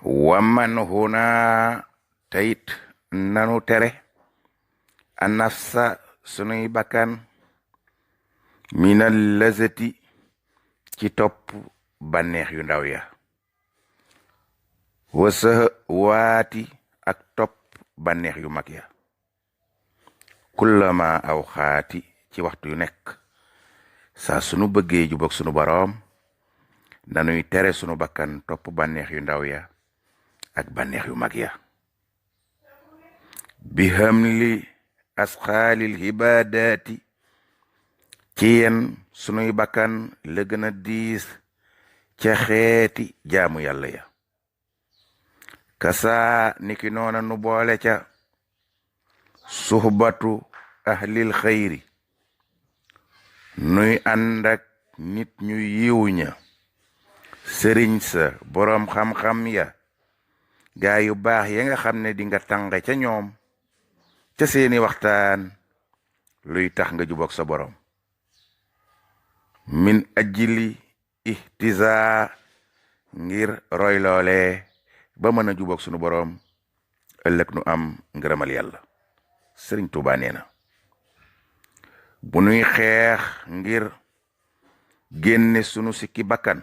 waman huna tayit nanu tere a nafsa sunuy bakkan minal lazati ci topp bànneex yu ndaw ya wasa waati ak topp bànneex yu mag ya kullama aw xaati ci waxtu yu nekk saa sunu bëggee jubak sunu boroom nanuy tere sunu bakkan topp bànneex yu ndaw ya ak bànneex yu mag ya bi hamli asxaalil hibaadaati ci yen sunuy bakkan la gën a diis ca xeeti jaamu yàlla ya kasaa niki noona nu boole ca suhbatu ahlil xayri nuy ànd ak nit ñu yiw ña sëriñ sa boroom xam-xam ya gaa yu baax ya nga xam ne dinga tànge ca ñoom ca seeni waxtaan luy tax nga jubok sa boroom min ajli ihtiza ngir roy loole ba mën a jubok sunu boroom ëllëg nu am ngërëmal yàlla sëriñ Tuubaa nee na bu nuy xeex ngir génne sunu sikki bakkan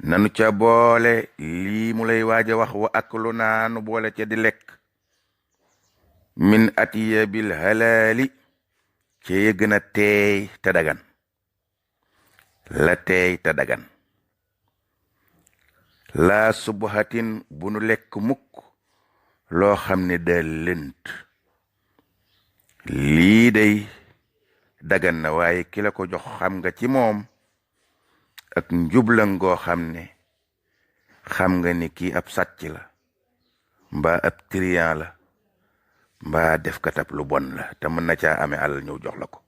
nanu ca boole lii mu lay waaja wax wa aklu naa nu boole ca di lekk min atiya bil halaali ci ye gën a teey te dagan la teey te dagan laa subhatin bu nu lekk mukk loo xam ne da lënt lii day dagan na waaye ki la ko jox xam nga ci moom ak njublan goo xam ne xam nga ni kii ab sàcc la mbaa ab trian la mbaa def katab lu bon la te mën na caa amee alal ñëw jox la ko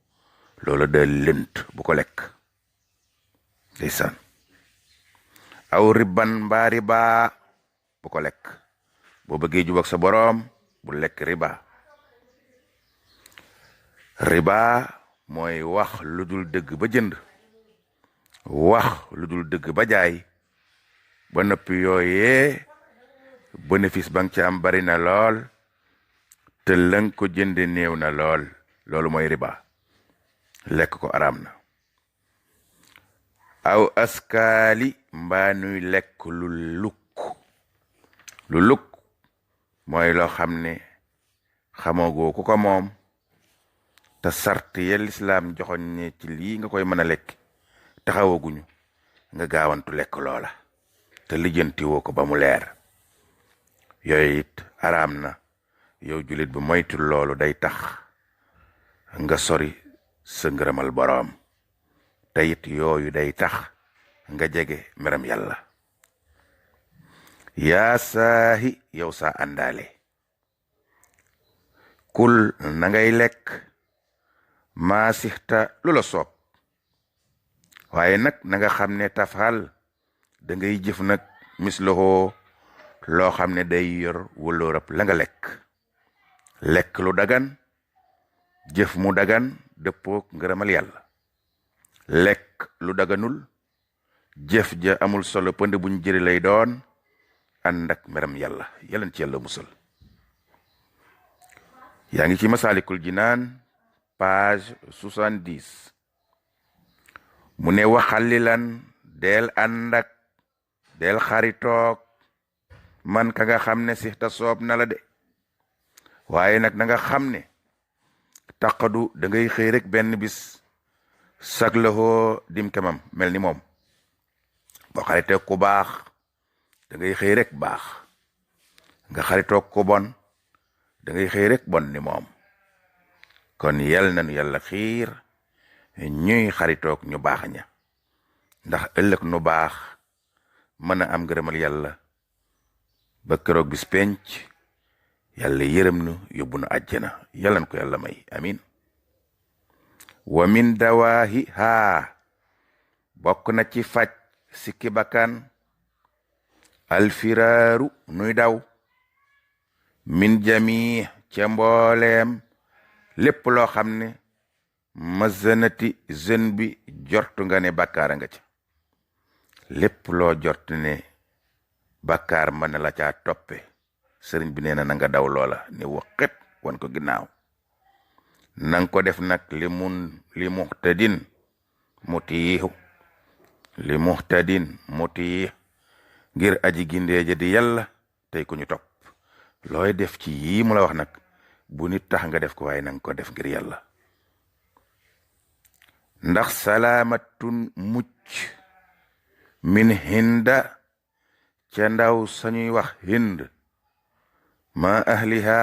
loolu da lënt bu ko lekk ndeysaan aw ribban mbaa riba bu ko lekk boo bëggee jubak sa boroom bu lekk riba riba mooy wax lu dul dëgg ba jënd wax lu dul dëgg ba jaay ba noppi yooyee bénéfice ba nga ci am bari na lool te lang ko jënde néew na lool loolu mooy riba lekk ko araam na aw askaali mbaa nuy lekk lu lukk mooy loo xam ne xamagoo ku ko moom te sart ya lislaam joxoñ ne ci lii nga koy mën a lekk taxawaguñu nga gaawantu lekk loola te lijjanti woo ko ba mu leer yooyu it araam na yow julit bu moytul loolu day tax nga sori sa ngërëmal boroom te it yooyu day tax nga jege meram yàlla yaa saahi yow saa àndaale kul na ngay lekk maa sixta lu la soob waaye nag na nga xam ne tafal da ngay jëf nag mislohoo loo xam ne day yor wëlóorab la nga lekk lu dagan jëf mu dagan dëppook ngërëmal yàlla lekk lu daganul jëf ja amul solo pënd buñ jëri lay doon ànd ak meram yàlla yàllan ci yàlla musal yaa ngi ci Masaalikul Jinaan page 70 mu ne waxalilan del ànd ak del xaritoog man ka nga xam ne sixta soob na la de waaye nag na nga xam ne taqadu da ngay xëy rek benn bis saglahoo dim kemam mel ni moom boo xaritoog ku baax da ngay xëy rek baax nga xaritoog ku bon da ngay xëy rek bon ni moom kon yal nañu yàlla xiir ñuy xaritoog ñu baax ña ndax ëllëg nu baax mën a am ngërëmal yàlla ba keroog bis penc yàlla yërëm nu yóbbu nu àjjana yàlla na ko yàlla may amin wa min dawaahi haa bokk na ci faj sikki bakkan alfiraaru nuy daw min jami ca mbooleem lépp loo xam ne mazanati jeune bi jortu nga ne bàkkaara nga ca lépp loo jort ne bàkkaar mën na la caa toppe sëriñ bi nee na nga daw loola ni waqet wan ko ginnaaw nanga ko def nag li muhtadin mutiih ngir aji gindeeja di yàlla tey ku ñu topp looy def ci yii mu la wax nag bu nit tax nga def ko waaye nanga ko def ngir yàlla ndax salaamatun mucc min hinda ca ndaw sañuy wax hind ma ahliha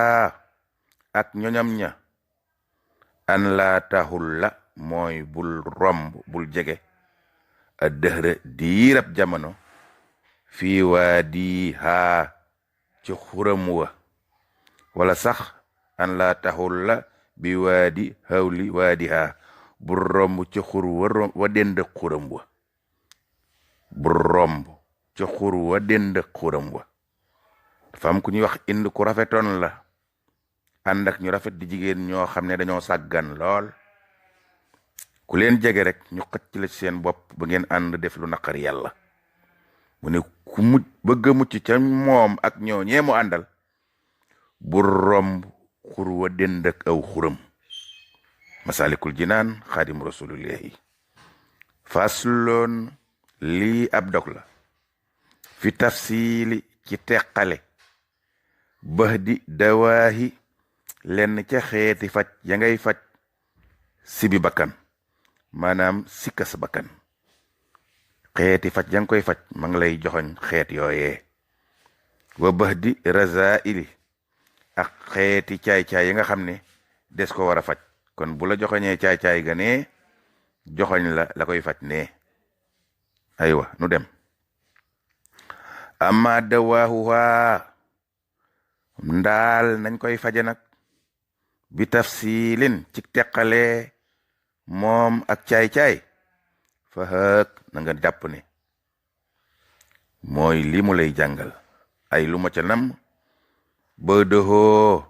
ak ñoñam ña an laa taxul la mooy bul romb bul jege a dëhra diirab jamono fii waadiha ci xuram wa wala sax an laa taxul la bi waadi hawli waadiha bul romb ci xur wa dend xuram wa bul romb ci xur wa dend xuram wa dafa am ku ñuy wax ind ku rafetoon la ànd ak ñu rafet di jigéen ñoo xam ne dañoo sàggan lool ku leen jege rek ñu xëcc la ci seen bopp ba ngeen ànd def lu naqar yàlla mu ne ku bëgg a mucc ca moom ak ñoo ñee mu àndal bu romb xur wa dend ak aw xuram masalikul jinaan xaadim rasulillahi fasloon lii ab dog la fi tafsili ci teqale bëx di dawaahi lenn ca xeeti faj ya ngay faj sibi bakkan maanaam sikkas bakkan xeeti faj ya nga koy faj ma ngi lay joxoñ xeet yooyee wa bëx di razaili ak xeeti caay-caay yi nga xam ne des ko war a faj kon bu la joxoñee caay-caay ga nee joxoñ la koy faj nee aywa nu dem amma dawaahuha ndaal nañ koy faje nag bi tafsilin ci teqale moom ak caay-caay fa hëg na nga jàpp ne mooy li mu lay jàngal ay lu ma ca nam ba dëxoo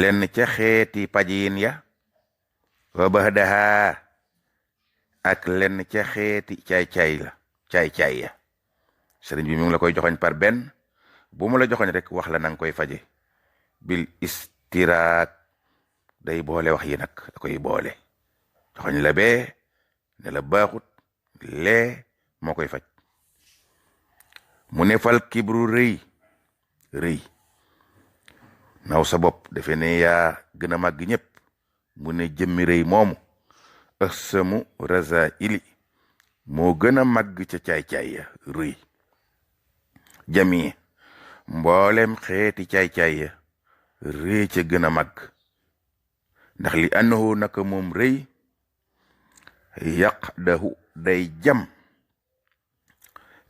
lenn ca xeeti pajiin ya wa ba daha ak lenn ca xeeti caay-caay ya sëriñ bi mi ngi la koy joxoñ par benn bu mu la joxoñ rek wax la nanga koy faje bil istiraak day boole wax yi nag da koy boole joxoñ la bee ne la baaxut lee moo koy faj mu ne fal kibru rëy naw sa bopp defe ne yaa gën a màgg ñëpp mu ne jëmmi rëy moomu ëxsamu raza ili moo gën a màgg ca caay-caay ya rëy jami mboolem xeeti caay-caay ya rëy ca gën a màgg ndax li annahu naka moom rëy yaqdahu day jam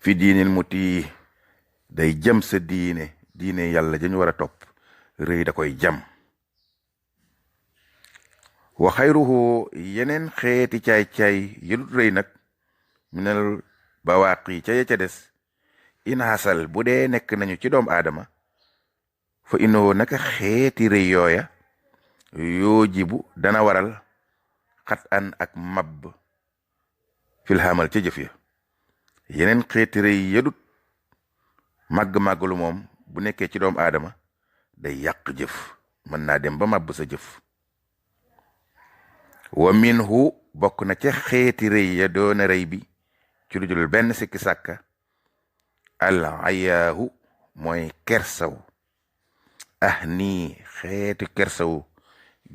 fi diinil muti day jam sa diine yàlla dañu war a topp rëy da koy jam wa xayruhu yeneen xeeti caay-caay yëlut rëy nag minal bawaaqi ca ya ca des in hasal bu dee nekk nañu ci doom aadama fa innahu naka xeeti rëy yooya yoo jibu dana waral xat an ak mabb fil xamal ca jëf ya yeneen xeeti rëy yëlut màgg-màggalu moom bu nekkee ci doom aadama day yàq jëf mën naa dem ba mabb sa jëf wa minhu bokk na ca xeeti rëy ya doona rëy bi ci lu dul benn sikki sàkka al ayaahu mooy kersaw nii xeeti kersaw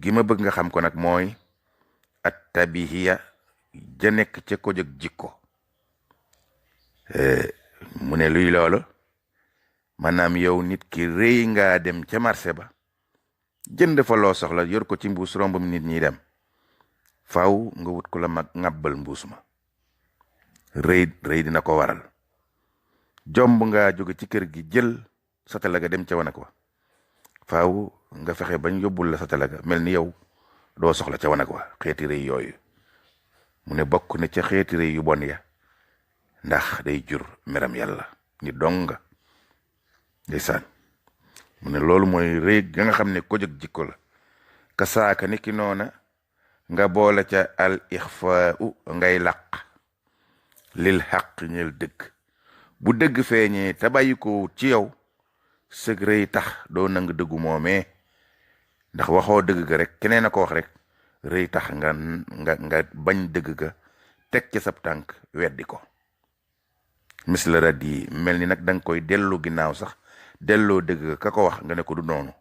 gi ma bëgg nga xam ko nag mooy at tabihiya ja nekk ca ko jëg jikko mu ne luy loolu maanaam yow nit ki rëy nga dem ca marché ba jënd fa loo soxla yor ko ci mbuus rombam nit ñi dem faaw nga wut ko la mag ŋàbbal mbuus ma rëy dina ko waral jomb nga jóge ci kër gi jël satala ga dem ca wanag wa faaw nga fexe bañ yóbbul la satala ga mel ni yow doo soxla ca wanag wa xeeti rëy yooyu mu ne bokk na ca xeeti rëy yu bon ya ndax day jur meram yàlla ni donga ndeysaan mu ne loolu mooy rëy ga nga xam ne ko jóg jikko la ka saaka ni ki noona nga boole ca al ixfaau ngay laq lil xaq ñel dëgg bu dëgg feeñee te bàyyi ko ci yow sëg rëy tax doo nang dëggu moomee ndax waxoo dëgg ga rek keneen a ko wax rek rëy tax nga bañ dëgg ga teg ci sab tànk weddi ko misla raddi mel ni nag danga koy dellu ginnaaw sax delloo dëgg ga ka ko wax nga ne ko du noonu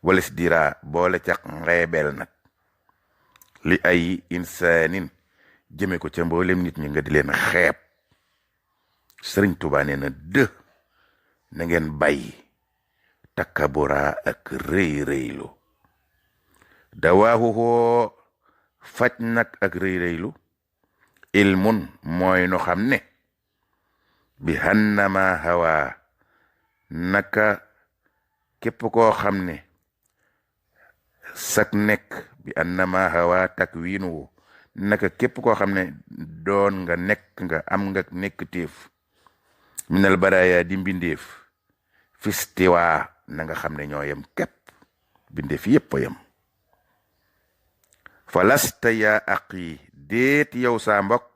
walis dira boole caq ngeebeel nag li ay insaanin jëme ko ca mboolem nit ñi nga di leen xeeb sëriñ Tuubaa nee na na ngeen bàyyi takkabura ak rëy rëylu dawaahu hoo faj nag ak rëy rëylu ilmun mooy no xam ne bi hannama hawa naka képp koo xam ne sak nekk bi annama hawa takwiinu naka képp koo xam ne doon nga nekk nga am nga nekk téef minal baraya di mbindeef fistiwaa na nga xam ne ñoo yem képp bindeef yépp a yem fa lasta yaa aqi déet yow saa mbokk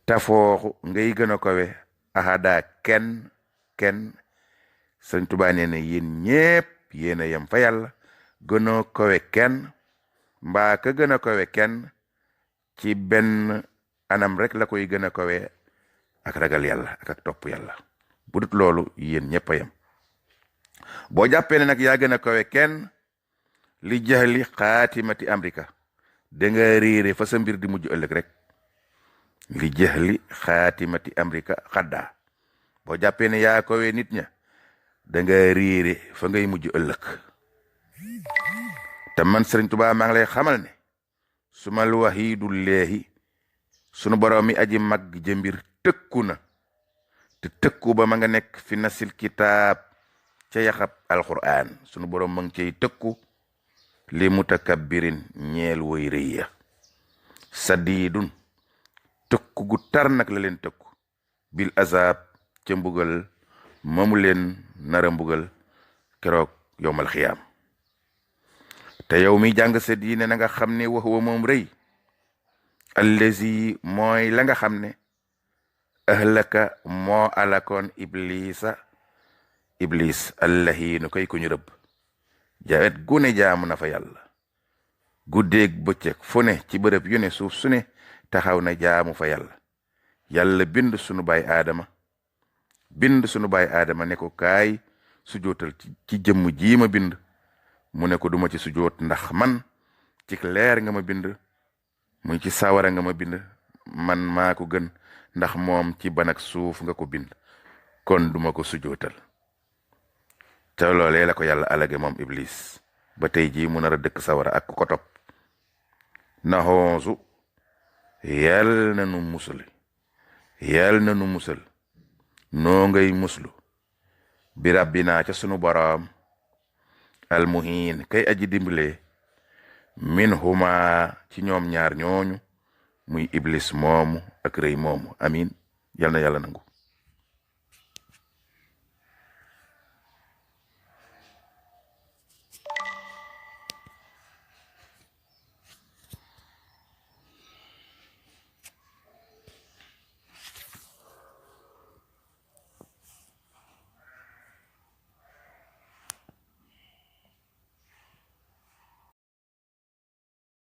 tafooxu ngay gën a kowe ahada kenn Sëriñ Tuubaa nee na yéen ñépp yéen a yem fa yàlla gën a kowe kenn mbaa ka gën a kowe kenn ci benn anam rek la koy gën a kowe ak ragal yàlla ak topp yàlla bu dut loolu yéen ñépp a yem boo jàppee ne nag yaa gën a kowe kenn li jahli xaatimati amrika da nga réere fa sa mbir di mujj ëllëg rek li jahli xaatimati amrika xaddaa boo jàppee ne yaa kowe nit ña da nga réere fa ngay mujj ëllëg te man Sëriñ Tuubaa maa ngi lay xamal ne sumal waxiidul leehi sunu borom mi aji mag jëmbir tëkku na te tëkku ba ma nga nekk fi nasil kitaab ca yaxab alquran sunu borom ma ngi cay tëkku li mutakabbirin ñeel woy rëy ya sadiidun tëkku gu tar nag la leen tëkku bil azab ca mbugal mamu leen nara mbugal keroog yowmal xiyaam te yow mi jàng sa diine na nga xam ne wax wa moom rëy allazi mooy la nga xam ne ahlaka moo alakoon iblis allahiinu koy ku ñu rëbb jawet gune jaamu na fa yàlla guddeeg bëccëg fu ne ci bërëb yu ne suuf su ne taxaw na jaamu fa yàlla bind sunu baay aadama ne ko kaay sujootal ci jëmm jii ma bind mu ne ko duma ci sujoot ndax man ci leer nga ma bind muy ci sawara nga ma bind man maa ko gën ndax moom ci ban ak suuf nga ko bind kon duma ko sujootal te loolee la ko yàlla alage moom iblis ba tey jii mu nar a dëkk sawara ak ko topp naxoosu yal na nu musal noo ngay muslu bi rabbina ca sunu boroom almuhin kay aji dimbale min huma ci ñoom ñaar ñooñu muy iblis moomu ak rëy moomu amin yal na yàlla nangu